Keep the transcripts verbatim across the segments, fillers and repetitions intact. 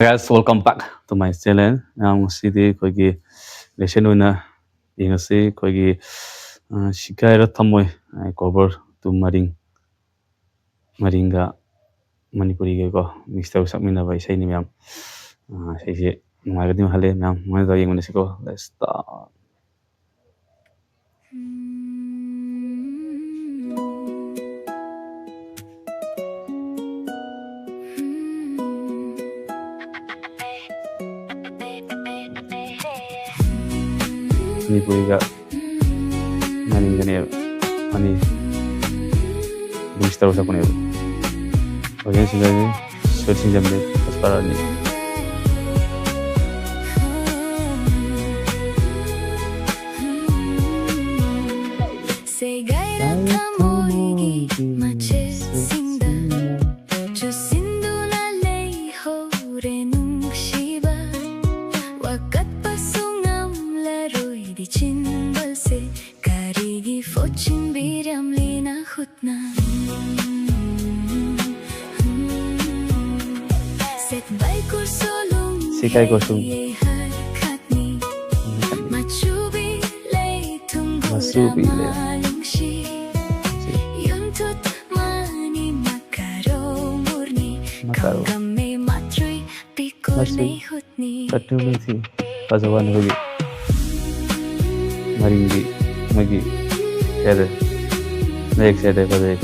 Guys, welcome back to my channel. ꯃꯌꯥꯝ, ꯉꯁꯤꯗꯤ ꯑꯩꯈꯣꯏꯒꯤ lesson ꯑꯣꯏꯅ ꯌꯦꯡꯉꯁꯤ꯫ ꯑꯩꯈꯣꯏꯒꯤ ꯁꯤꯀꯥꯏꯔ ꯊꯝꯃꯣꯏ, cover to ꯃꯔꯤꯡ, ꯃꯔꯤꯡꯒ ꯃꯅꯤꯄꯨꯔꯤꯒꯀꯣ mix ꯇꯧꯔ ꯁꯛꯃꯤꯟꯅꯕ ꯏꯁꯩꯅꯤ ꯃꯌꯥꯝ꯫ ꯏꯁꯩꯁꯦ ꯅꯨꯡꯉꯥꯏꯒꯗꯤ ꯈꯜꯂꯦ ꯃꯌꯥꯝ, ꯃꯣꯏꯅ ꯇꯧꯔ ꯌꯦꯡꯃꯤꯟꯅꯁꯤꯀꯣ꯫ Let's start. ꯃꯅꯤꯄꯨꯔꯤꯒ ꯃꯅꯤꯡꯒꯅꯦꯕ꯫ ꯑꯅꯤ mix ꯇꯧꯔ ꯁꯛꯄꯅꯦꯕ꯫ Original singerꯅꯤ ꯁꯨꯔ ꯁꯤꯡꯖꯝꯅꯦ ꯄꯨꯁꯄꯥꯔꯥꯅꯤ꯫ ꯁꯦꯒꯥꯏꯔ ꯊꯃꯣꯏꯒꯤ ꯃꯆꯦꯠꯁꯤꯡꯗ ꯆꯨꯁꯤꯟꯗꯨꯅ ꯂꯩꯍꯧꯔꯦ ꯅꯨꯡꯁꯤꯕ꯫ ꯋꯥꯀꯠꯄꯁꯨ ꯉꯝꯂꯔꯣꯏ ꯆꯤꯟꯕꯜꯁꯦ ꯀꯔꯤꯒꯤ ꯐꯣꯠꯆꯤꯟꯕꯤꯔꯝꯂꯤ ꯅꯈꯨꯠꯅ? ꯁꯦꯠꯕꯥꯏ ꯀꯨꯔꯁꯣꯂꯨꯝ ꯁꯤꯀꯥꯏ ꯀꯣꯔꯁꯨ꯫ ꯍꯦ ꯍꯔꯈꯠꯅꯤ꯫ ꯃꯆꯨꯕꯤ ꯂꯩ ꯊꯨꯡꯒꯨꯔ ꯃꯆꯨꯕꯤ ꯂꯩ꯫ ꯃꯥꯂꯨꯡꯁꯤ꯫ ꯁꯤ꯫ ꯌꯨꯝꯊꯨꯠ ꯃꯥꯅꯤ ꯃꯀꯥꯔꯣ ꯃꯨꯔꯅꯤ꯫ ꯃꯀꯥꯔꯣ꯫ ꯀꯝꯒꯝꯃꯦ ꯃꯥꯇ꯭ꯔꯤ ꯄꯤꯀꯣꯔꯅꯦ ꯃꯆꯨ꯫ ꯍꯨꯠꯅꯤ꯫ ꯆꯠꯅꯨ ꯅꯨꯡꯁꯤ꯫ ꯐꯖꯕ ꯋꯥꯅꯤ ꯑꯩꯈꯣꯏꯒꯤ ꯃꯔꯤꯡꯒꯤ ꯃꯣꯏꯒꯤ ꯀꯩ ꯍꯥꯏꯇꯥꯔꯦ, ꯃꯌꯦꯛꯁꯦ ꯍꯥꯏꯇꯥꯔꯦ, ꯐꯖꯩ꯫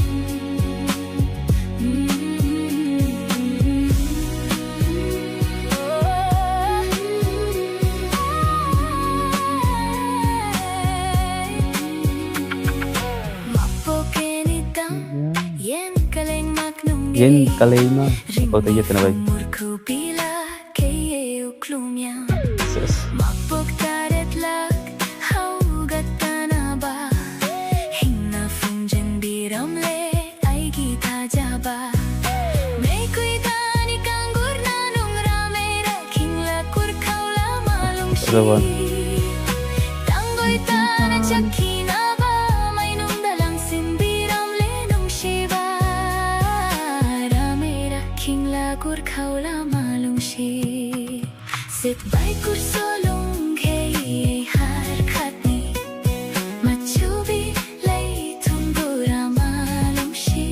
ꯌꯦꯟ ꯀꯂꯩꯃ ꯃꯀꯣꯛꯇ ꯌꯦꯠꯇꯅ ꯚꯥꯏ꯫ ꯁꯦꯁ꯫ ꯃꯄꯣꯛ ꯇꯔꯦꯠ ꯂꯥꯛ ꯍꯧꯒꯠꯇꯅꯕ ꯍꯤꯡꯅ ꯐꯨꯝꯖꯤꯟꯕꯤꯔꯝꯂꯦ ꯑꯩꯒꯤ ꯊꯥꯖꯕ꯫ ꯃꯩꯈꯨꯏ ꯊꯥꯅꯤ ꯀꯥꯡꯒꯨꯔꯅ ꯅꯨꯡꯔꯥꯃꯦꯔ ꯈꯤꯡꯂ ꯀꯨꯔꯈꯧꯂ ꯃꯥꯂꯨꯡꯁꯤ꯫ ꯐꯖꯕ꯫ ꯇꯥꯡꯒꯣꯏ ꯇꯥꯅ ꯆꯠꯈꯤꯅꯕ ꯃꯩꯅꯨꯡꯗ ꯂꯪꯁꯤꯟꯕꯤꯔꯝꯂꯦ ꯅꯨꯡꯁꯤꯕ꯫ ꯔꯥꯃꯦꯔ ꯈꯤꯡꯂ ꯀꯨꯔꯈꯧꯂ ꯃꯥꯂꯨꯡ ꯁꯤ ꯁꯤꯠ ꯕꯥꯏ ꯀꯨꯔꯁꯣꯂꯨꯡ ꯈꯦ ꯍꯔ ꯈꯠꯅꯤ ꯃꯆꯨꯕꯤ ꯂꯩ ꯊꯨꯝꯕꯨꯔ ꯃꯥꯂꯨꯝꯁꯤ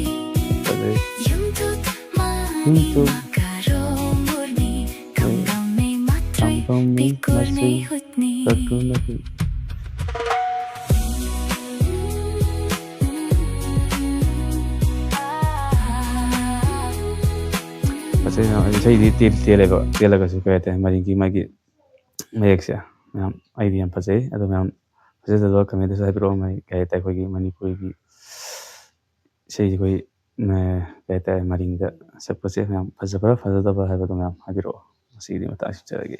ꯐꯖꯩ꯫ ꯌꯨꯝꯊꯨꯠ ꯃꯥꯅꯤ ꯌꯨꯝꯊꯨꯠ ꯃꯀꯥꯔꯣ ꯃꯨꯔꯅꯤ ꯀꯝꯗꯝꯃꯦ ꯃꯥꯇ꯭ꯔꯣꯏ ꯀꯝꯗꯝꯃꯦ ꯄꯤꯀꯨꯔꯅꯦ ꯃꯥꯇ꯭ꯔꯣꯏ ꯍꯨꯠꯅꯤ꯫ ꯄꯤꯀꯨꯔꯅꯦ ꯍꯨꯠꯅꯤ꯫ ꯐꯖꯩ ꯃꯌꯥꯝ꯫ ꯏꯁꯩꯗꯤ ꯇꯦꯜ-, ꯇꯦꯜꯂꯦꯕ꯫ ꯇꯦꯜꯂꯒꯁꯨ ꯀꯩ ꯍꯥꯏꯇꯥꯔꯦ, ꯃꯔꯤꯡꯒꯤ ꯃꯥꯒꯤ ꯃꯌꯦꯛꯁꯦ ꯃꯌꯥꯝ ꯑꯩꯗꯤ ꯌꯥꯝ ꯐꯖꯩ꯫ ꯑꯗꯣ ꯃꯌꯥꯝ ꯐꯖꯗꯕ comment ꯇꯁꯨ ꯍꯥꯏꯕꯤꯔꯛꯑꯣ꯫ ꯃꯥꯒꯤ ꯀꯩ ꯍꯥꯏꯇꯥꯔꯦ, ꯑꯩꯈꯣꯏꯒꯤ ꯃꯅꯤꯄꯨꯔꯤꯒꯤ ꯏꯁꯩꯁꯦ ꯑꯩꯈꯣꯏ, ꯃ-, ꯀꯩ ꯍꯥꯏꯇꯥꯔꯦ, ꯃꯔꯤꯡꯗ ꯁꯛꯄꯁꯦ ꯃꯌꯥꯝ ꯐꯖꯕ꯭ꯔꯥ ꯐꯖꯗꯕ꯭ꯔꯥ ꯍꯥꯏꯕꯗꯣ ꯃꯌꯥꯝ ꯍꯥꯏꯕꯤꯔꯛꯑꯣ꯫ ꯉꯁꯤꯒꯤꯗꯤ ꯃꯇꯥꯡ ꯁꯤꯠꯆꯔꯒꯦ꯫